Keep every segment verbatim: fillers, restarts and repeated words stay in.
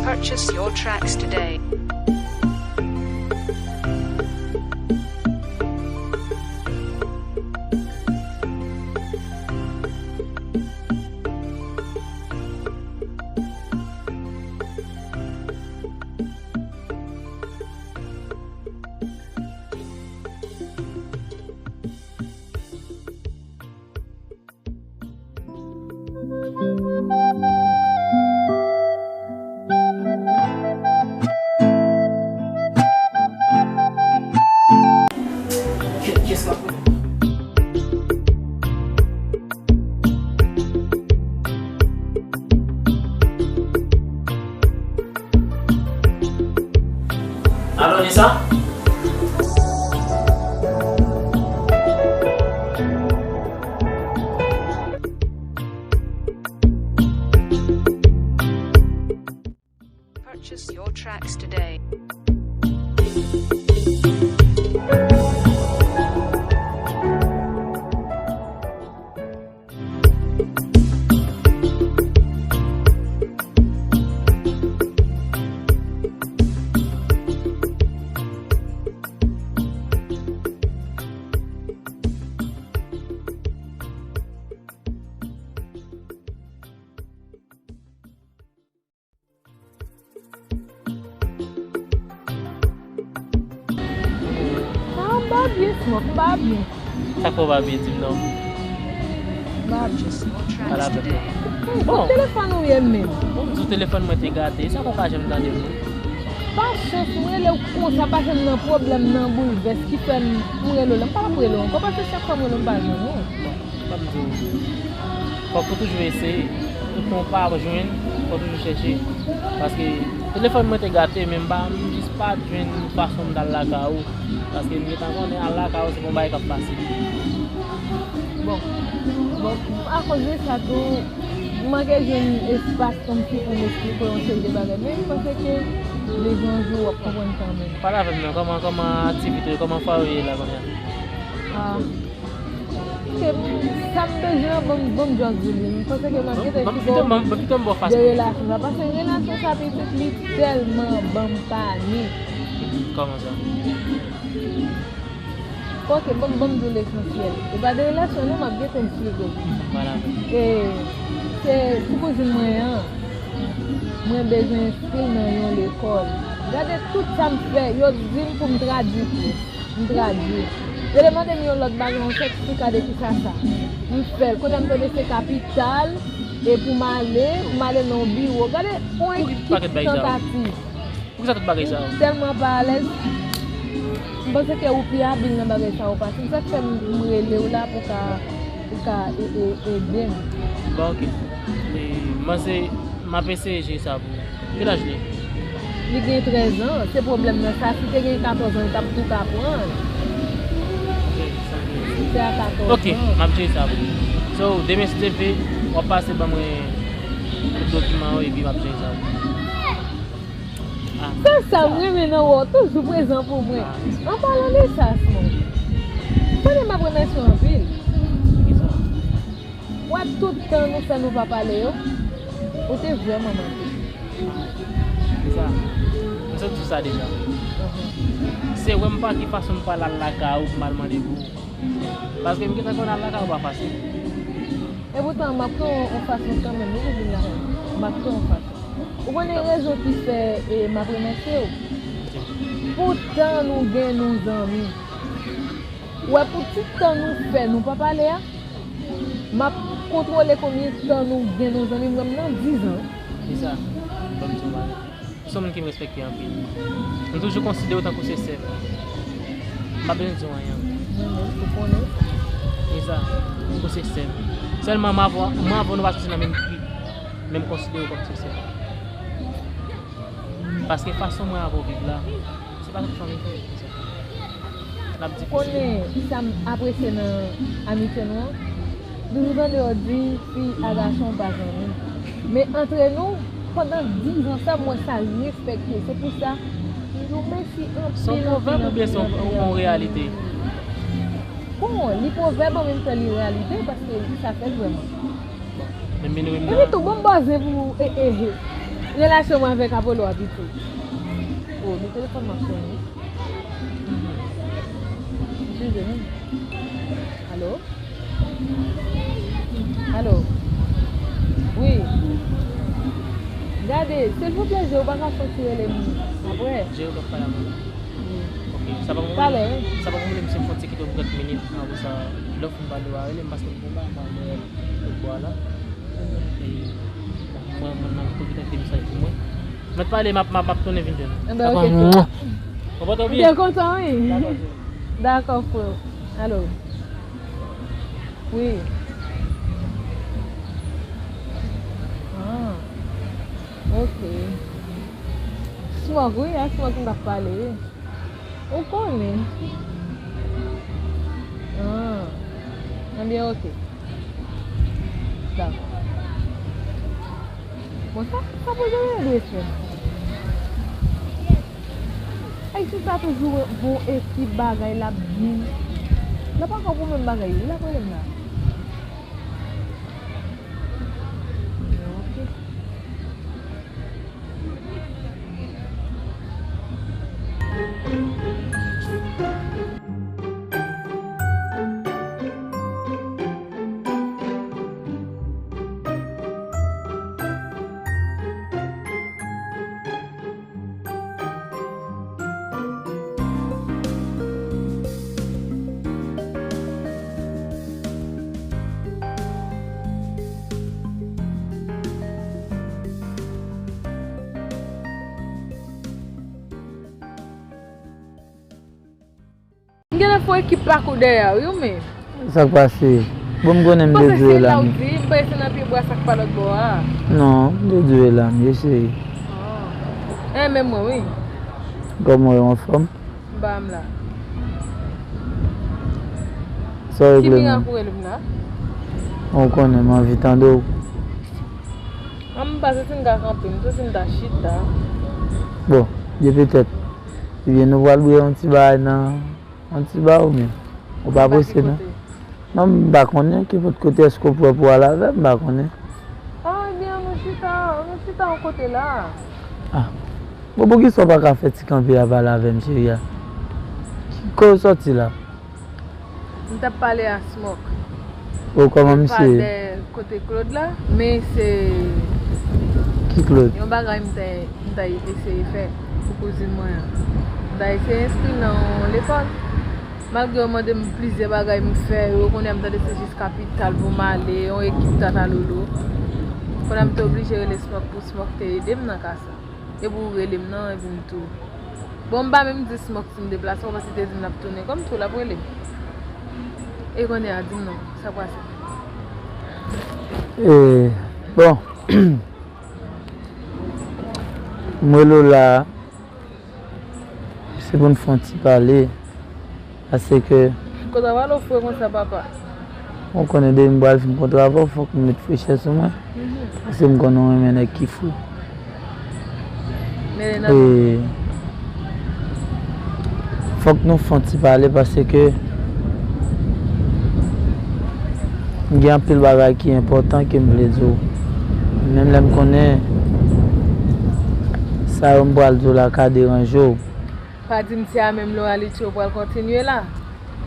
Purchase your tracks today. Alo, Nessa? Purchase your tracks today. Ah, m pa byen, Smok, m pa byen. Sa k fè w pa byen, di m non? M pa byen. Pale avè m non. Hey, bon, kot telefòn ou ye menm? Bon, m di w telefòn mwen te gate, sa fè w pa janm tande m non? Pa chans, m rele w konsa, paske m nan pwoblèm, nan boulvès, ki fè m, m rele w la. M pa t ap rele w ankò, paske chak fwa m rele w, m pa jwenn ou. Bon. Kòm m di w, fòk ou toujou eseye. Tout tan w pa jwenn, fòk w toujou chèche. Paske telefòn mwen te gate, men m pa, m jis pa t jwenn fason m t al lakay ou. Paske m gentan konnen al lakay ou se pa yon bagay k ap fasil. Bon, bon, akoz de sa tou, m manke jwenn espas kòmsi pou m esplike w yon seri de bagay. Men m panse ke deja yon jou w ap konprann kanmenm. Pale avè m non, kòman, kòman aktivite yo, kòman fwaye w ye la kounye a? Ah. Ke sa m bezwen an, ban m, ban m just di li. M panse ke m ap gentan chita de relasyon sa. Paske relasyon sa pitit li tèlman ban m panik. Kòman sa? Ok, ban m, ban m di w lesansyèl. E pa de relasyon non, m ap gentan esplike w. E se ti kouzin mwen an, mwen bezwen enskri l nan yon lekòl. Gade tout sa m fè, yo di m pou m tradui pou m tradui. Yo demande m yon lòt bagay, yon sètifika de kisa sa. M fè l. Kounye a m tande se kapital, e pou m ale, pou m ale nan yon biwo. Gade yon ekip tantativ. Poukisa tout bagay sa yo? M tèlman pa alèz. M panse ke ou pi abil nan bagay sa yo pase m. Se sa k fè m, m rele w la pou ka, pou ka e, e, ede m. Bon, ok. E, m panse m ap eseye jere sa pou ou. Ki laj li? Li gen trèz an. Se pwoblèm nan sa. Si te gen katòz an, li t ap tou ka pran l. Se a katòz an. Ok, m ap jere sa pou ou. So, demen si Dye vle, w ap pase ban mwen tout dokiman yo epi m ap jere sa pou ou. Ah. Se sa m renmen nan wè w toujou prezan pou mwen. Ah. An palan de sa, Smok, konnen m ap remèsye w anpil. Poukisa? Wè tout tan nou fè nou pa pale yo, ou te vrèman manke. Poukisa? M sot di w sa deja. Mhm. Se wè m pa ki fason m pral al lakay ou pou m al mande pou ou. Paske m gentan konn al lakay ou pa fasil. Epoutan, m ap kreye yon fason kanmenm, wi, pou vin lakay ou. M ap kreye yon fason. Ou konnen rezon ki fè, e, m ap remèsye w? Pou tan nou gen nou zanmi. Ou wè, pou ti tan nou fè nou pa pale a, m ap kontwole konbyen tan nou gen nou zanmi, m wè m nan diz an. Kisa? Ban m di w bagay. Ou se yon moun ke m respekte anpil. M toujou konsidere w tankou se sè m. M pa bezwen di w anyen ankò. Mwen menm, ou konnen. Se sa. Tankou se sè m. Sèlman, m avè w, mwen avè w nou pa soti nan menm trip. Men m konsidere w kòm se sè m. Paske fason mwen avè w viv la, se pa tout fanmi ki viv konsa. L ap difisil. Konnen sa m apresye nan amitye nou an? Toujou tande yo di fi a gason pa zanmi. Men antre nou, pandan diz an sa, m wè sa respekte. Se pou sa, m di w mèsi anpil, anpil, anpil, anpil, anpil. Se yon pwovèb oubyen se yon, yon reyalite? Bon, li pwovèb an menm tan li reyalite, paske sa fèt vrèman. Men, men, men, epi tou, bon, m bòzen pou ou. E, e, e. Relasyon mwen avèk Apollo a pito. Oh, men telefòn mwen ap sonnen. Eskize m. Alo? Alo? Wi. Gade, silvouplè, Jero, ou pa ka soti rele m apre? Jero, w ap pale avè l? Wi. Ok, sa pa yon pwoblèm. Talè, wi. Sa pa yon pwoblèm, si m fè yon ti kite w pou kèk minit, apre sa, lè w fin pale, w a rele m, paske m gon bagay mwen wè lòt bò a la. E, bon, mwen, mwen nan pwofite kite mesaj pou mwen. Mèt pale, m ap, m ap, m ap tounen vin jwenn ou. Enben, ok, frè. Konpòte w byen. M byen kontan, wi. Dakò, frè. Dakò, frè. Alo. Wi. Ah. Ok. Smoke, wi, a Smoke m t ap pale, wi. Ou konnen. Ah. Enben, ok. Dakò. Bon, sa, sa pou Jero dwe fè. Ay, si sa toujou gon ekip bagay l ap di. L ap ankò pou menm bagay, wi, l ap rele m la. Ok. M genlè fè yon ekip pa kou dèyè wi, men. Sa k pase? Bon, m konnen m dedire la. M panse se la w di, m panse se nan pye bwa sa k pa lòt bò a. Non, m dedire la, m eseye. Ah. E, men mwen, wi. Kòman w ye, w anfòm? M pa m la. Sa w regle menm? Ki mirak ou rele m la? Ou konnen, m anvi tande w. An, m pa santi m ka kanpe, m santi m ta chita. Bon, de petèt. Ebyen, nou pral bwè yon ti bagay nan, yon ti ba ou menm. Ou pa prese, non? Nan ki kote? Non, m pa konnen ki pot kote, èske w prè pou al avè m, m pa konnen. Ah, ebyen, ann nou chita, ann nou chita yon kote la. Ah. Bon, poukisa w pa ka fè ti kanpe a pale avè m, cheri a? Ki, kote w sòti la? M t ap pale a Smoke. O, kòman misye ye? Padè kote Claude la, men se... Ki Claude? Yon bagay m ta, m ta eseye fè pou kouzin mwen an. M ta eseye enskri nan yon lekòl. Malgre yo mande m plizyè bagay m fè yo, kounye a m tande se jis kapital pou m ale, yon ekip tatalolo. Kounye a m te oblije rele Smoke pou Smoke te ede m nan ka sa. Epi w rele m nan, epi m tou. Bon, m pa menm di Smoke si m deplase, paske te di m l ap tounen. Kòm tou, l ap rele m. E kounye a, di m non, sa k pase? E, bon. M rele w la, se pou n fè yon ti pale. Paske... Konn travay w fre konsa, papa. Ou konnen depi m pral fin konn travay, fòk m met frechè sou mwen. Mhm. Paske m konnen w renmen nèg ki fre. Mele nan... E fòk nou fè yon ti pale paske m gen anpil bagay ki enpòtan ke m vle di w. Menm lè m konnen sa yo m pral di w la ka deranje w. Pa di m se a menm loralité w pral kontinye la?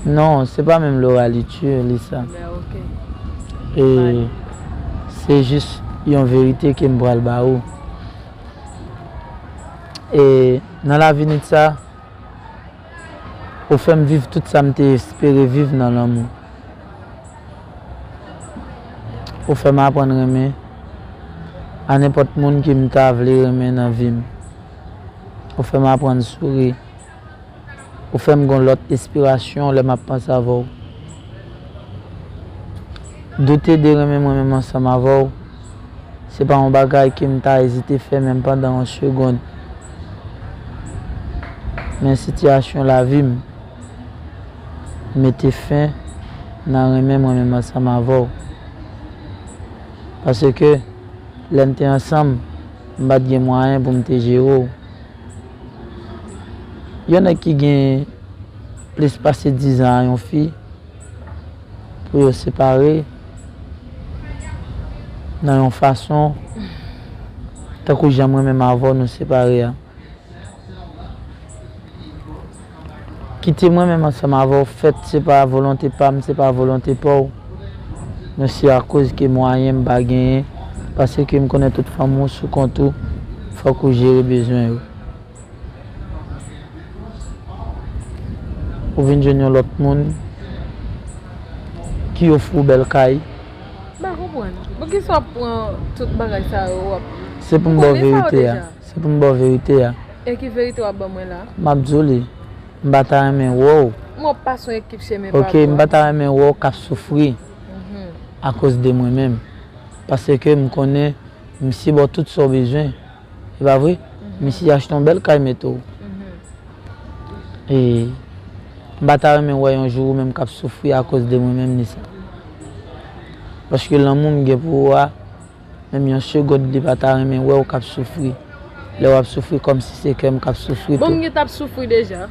Non, se pa menm loralité, Lisa. Ben, ok. E se jis yon verite ke m pral ba ou. E nan lavi Nitsa, ou fè m viv tout sa m te espere viv nan lanmou. Ou fè m aprann renmen a nenpòt moun ke m ta vle renmen nan vi m. Ou fè m aprann souri. Ou fè m gon lòt enspirasyon lè m ap panse avè w. Doute de renmen mwen menm ansanm avè w, se pa yon bagay ke m ta ezite fè menm pandan yon segonn. Men sitiyasyon lavi m mete fen nan renmen mwen menm ansanm avè w. Paske lè n te ansanm, m pa t gen mwayen pou m te jere w. Yon nèg ki gen plis pase dizan a yon fi, pou yo separe nan yon fason Tankou jan mwen menm avè w nou separe a. Kite mwen menm ansanm avè w fèt, se pa volonte pa m, se pa volonte pa w. Men se akoz ke mwayen m pa genyen, paske m konnen tout fanm ou sou kont ou, fòk ou jere bezwen yo. Ou vin jwenn yon lòt moun ki ofri w bèl kay. M pa konprann. Poukisa w ap pran tout bagay sa yo, w ap... Se pou m ba w verite a. Se pou m ba w verite a. E ki verite w ap ban mwen la? M ap di w li. M pa ta renmen wè w. M ap pase yon ekip chemen pa... Ok, m pa ta renmen wè w k ap soufri akoz de mwen menm. Paske m konnen misye ba w tout sa w bezwen. E pa vre? Misye achte yon bèl kay mete w. E m pa ta renmen wè yon jou ou menm k ap soufri akoz de mwen menm, Nisa. Paske lanmou m gen pou ou a, menm yon segond li pa ta renmen wè w k ap soufri. Lè w ap soufri kòmsi se kè m k ap soufri tou. Bon, m gentan ap soufri deja.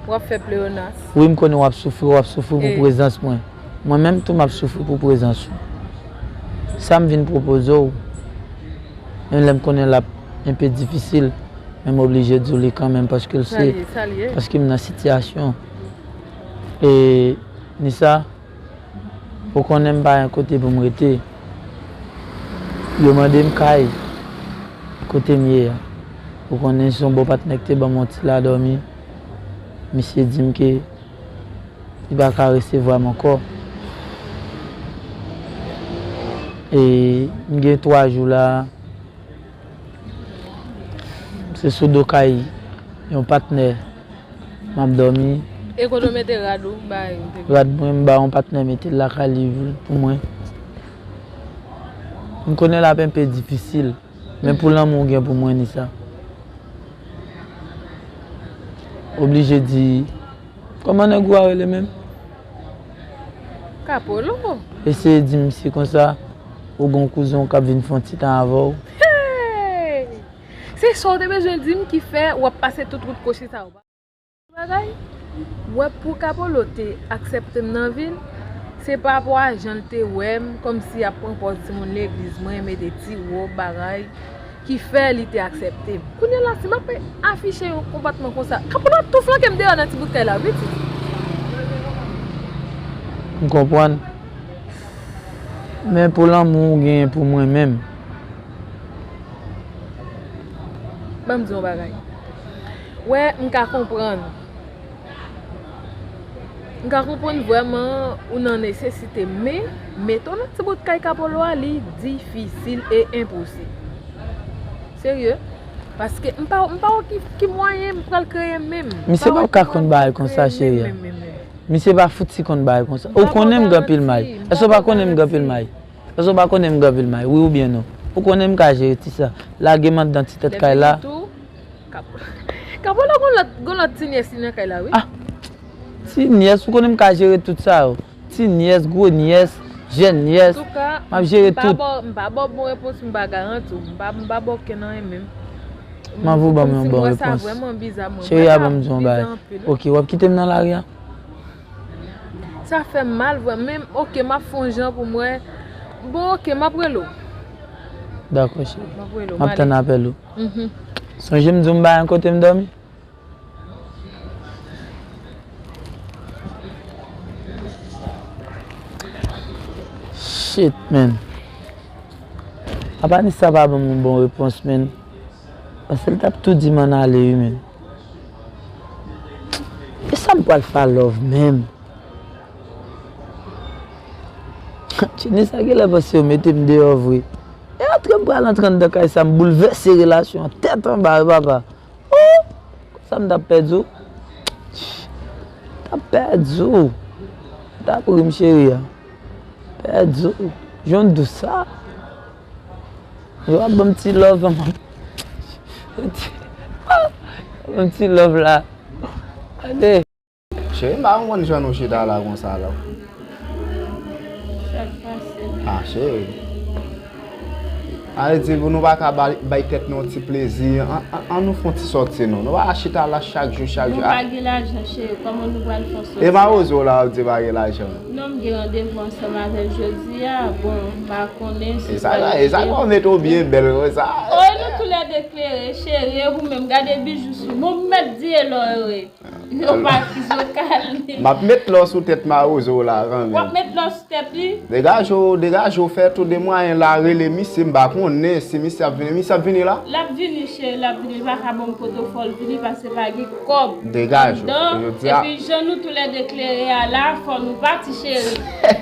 W ap fè pleyonas. Wi, m konnen w ap soufri, w ap soufri pou prezans mwen. Mwen menm tou m ap soufri pou prezans ou. Sa m vin pwopoze w, menm lè m konnen l ap enpe difisil, men m oblije di w li kanmenm paske l se, paske m nan sitiyasyon. E, Nisa, ou konnen m pa gen kote pou m rete. Yo mande m kay kote m ye a. Ou konnen se yon bon patnè ki te ban m yon ti la dòmi. Misye di m ke li pa ka resevwa m ankò. E m gen twa jou la, se sou do kay yon patnè m ap dòmi. E kote w mete rad ou bay? Rad mwen, m ba yon patnè mete l lakay li pou mwen. M konnen l ap enpe difisil, men pou lanmou w gen pou mwen, Nisa. Oblije di, kòman nèg ou a rele menm? Kapolo. Eseye di misye konsa, ou gon kouzen w k ap vin fè yon ti tan avè w. Hey! Se sa w te bezwen di m ki fè w ap pase tout wout kochi sa yo. Bagay, w wè pou Kapolo te aksepte m nan vi l, se pa rapò a jan l te wè m, kòmsi ap pran pòz timoun legliz mwen, mete ti wòb, bagay, ki fè li te aksepte m. Kounye a la, si m ap afiche yon konpòtman konsa, Kapolo ap tou flanke m deyò nan ti bout kay la, wi, pitit. M konprann. Men pou lanmou w genyen pou mwen menm. Ban m di w yon bagay. Wè, m ka konprann. M ka konprann vrèman ou nan nesesite, men mete w nan ti bout kay Kapolo a, li difisil e enposib. Serye. Paske m pa, m pa wè ki, ki mwayen m pral kreye menm. Misye pa ka konn bagay konsa, cheri a. Misye pa fouti konn bagay konsa. Ou konnen m gen anpil may. Èske w pa konnen m gen anpil may? Èske w pa konnen m gen anpil may? Wi oubyen non? Ou konnen m ka jere ti sa. Lage m anndan ti tèt kay la. Kapolo gon lòt, gon lòt ti nyès li nan kay la, wi. Ah! Ti nyès, ou konnen m ka jere tout sa yo. Ti nyès, gwo nyès, jèn nyès. M ap jere tout. M pa ba w bon repons, m pa garanti w. M pa, m pa ba w okenn anyen menm. M anvi w ban m yon bon repons. Cheri a, ban m di yon bagay. Ok, w ap kite m nan lari a? Sa fè m mal vrèman. Men, ok, m ap fè yon jan pou m wè. Bon, ok, m ap rele w. Dakò, cheri. M ap rele w, m ale. M ap tann apèl ou. Mhm. Sonje m di w m pa gen kote m dòmi? Shit, man. Apa Nisa pa ban m yon bon repons, man. Paske l t ap tou di m ann ale, wi, man. E sa m pral fè a love menm? Tchè, Nisa genlè panse yo mete m deyò vre. E antre m pral antre anndan kay sa, m boulvèse relasyon an tèt anba, wi, papa. Oh! Konsa m t ap pèdi w. M t ap pèdi w. M t ap ri m cheri a. Pèdi w. Jan w dous sa. Yo ap ban m ti love la. Ban m ti love la. Gade. Cheri, m pa konprann jan nou chita la konsa la. Sa k pase? Ah, cheri. Sa vle di, pou nou pa ka bay, bay tèt nou yon ti plezi, an, an, an nou fè yon ti sòti, non. Nou pa chita la chak jou, chak jou. Nou pa gen lajan, cheri. Kòman nou pral fè yon sòti? E mawozo la, w di pa gen lajan. Non, m gen randevou ansanm avè l jodi a. Bon, m pa konnen si e sa la, e sa k mete w byen bèl konsa. Oh, nou toulède klere, cheri, e ou menm, gade bijou sou mwen, m mèt di e lò yo ye. Yo pa ki zo kale. M ap met lò sou tèt mawozo la kanmenm. W ap met lò sou tèt li? Degaje w, degaje w, fè tou de mwayen la, rele misye, m pa konnen si misye ap vini. Misye ap vini la? L ap vini, cheri, l ap vini. Li pa ka ban m kote w fò l vini, paske pa gen kòb anndan. Degaje w. Epi jan nou toulède klere a la, fò nou pati, cheri.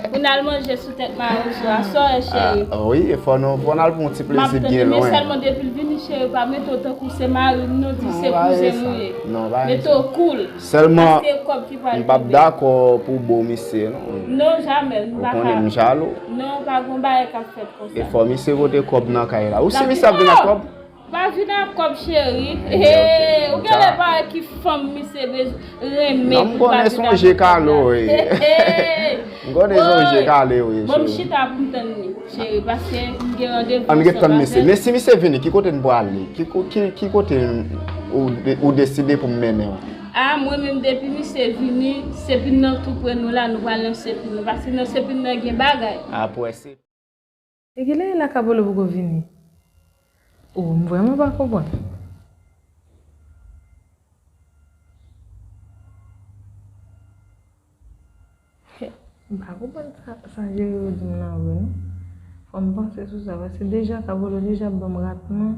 Pou n al manje sou tèt mawozo a, sa w wè, cheri? Ah, wi, fò nou, fò n al pran yon ti plezi byen lwen. M ap tann li, men sèlman depi l vini, cheri, pa mete w tankou se mari m, non, di se kouzen m ou ye. Non, pa gen sa. Mete w cool. Sèlman, paske kòb ki pral m p ap dakò pou bo misye, non. Non, jamè, m pa ka. Ou konnen m jalou. Non, pa gen bagay k ap fèt konsa. E fò misye pote kòb nan kay la. Ou si misye ap vin ak kòb? Pa vin ak kòb, cheri. Ou genlè pa wè ki fanm misye bezwen renmen pou l pa vin ak kòb la. Non, m konnen se yon je kale w ye. M konnen se yon je kale w ye, cheri. Bon, m chita pou m tann li, cheri, paske m gen randevou ansanm avè l. An n ret tann misye. Men si misye vini, ki kote n prale? Ki ko-, ki, ki kote ou, ou deside pou m mennen w? A, mwen menm, depi misye vini, Sepin nan tou pre nou la, nou pral nan Sepin nan, paske nan Sepin nan gen bagay. Apre se E kilè Ela Kabolo poko vini? O, m vrèman pa konprann. M pa konprann sa, sa Jere yo di m nan vre, non. Fò m panse sou sa, paske deja Kabolo deja ban m ratman.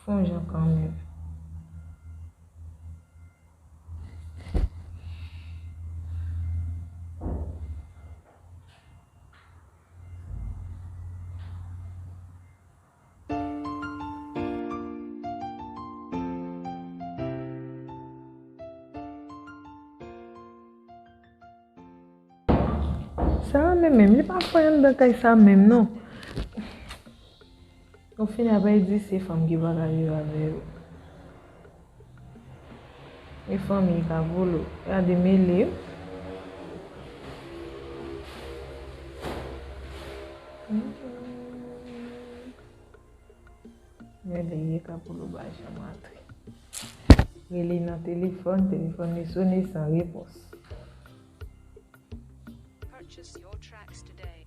Fò m fè yon jan kanmenm. Sa a menm, menm, li pa fè anndan kay sa menm, non. Ou fini ap di se fanm ki pa ka viv avè yo. E fanmi Kabolo, gade mele. Mele ye Kabolo pa janm antre. Rele nan telefòn, telefòn li sone san repons. Purchase your tracks today.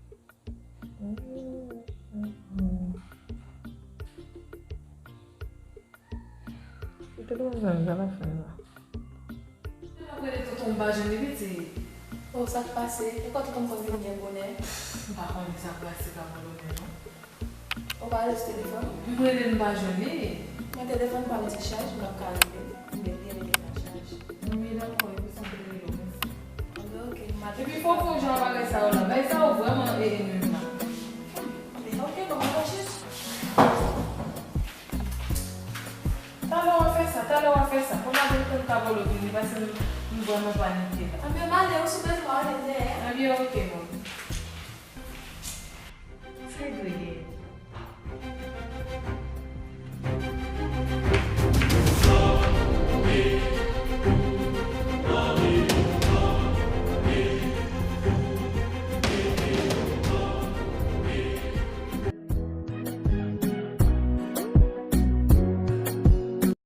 Ou te konn sa, sa pa fè la. Mwen rele tonton m pa jwenn li, pitit. Oh, sa k pase? E kote tonton m konn vin byen bonè? M pa konnen sa k pase Kabolo menm, non. Ou pa rele sou telefòn? M rele l, m pa jwenn li. Mwen telefòn pa m ti chaj, m p ap ka rele. M gen pye mete nan chaj. M vin ankò, epi sa m te rele w, mèsi. Anben, oke, m ap. Epi fò w fè jan bagay sa yo la. Bagay sa yo vrèman e, e nwui m la. Anben, oke, bon, m ap chèche. Talè w a fè sa, talè w a fè sa. Fò m al tann Kabolo vini, paske m, m vrèman panike la. Anben, m ale, ou si bezwen m ale dèyè. Anben, oke, bon.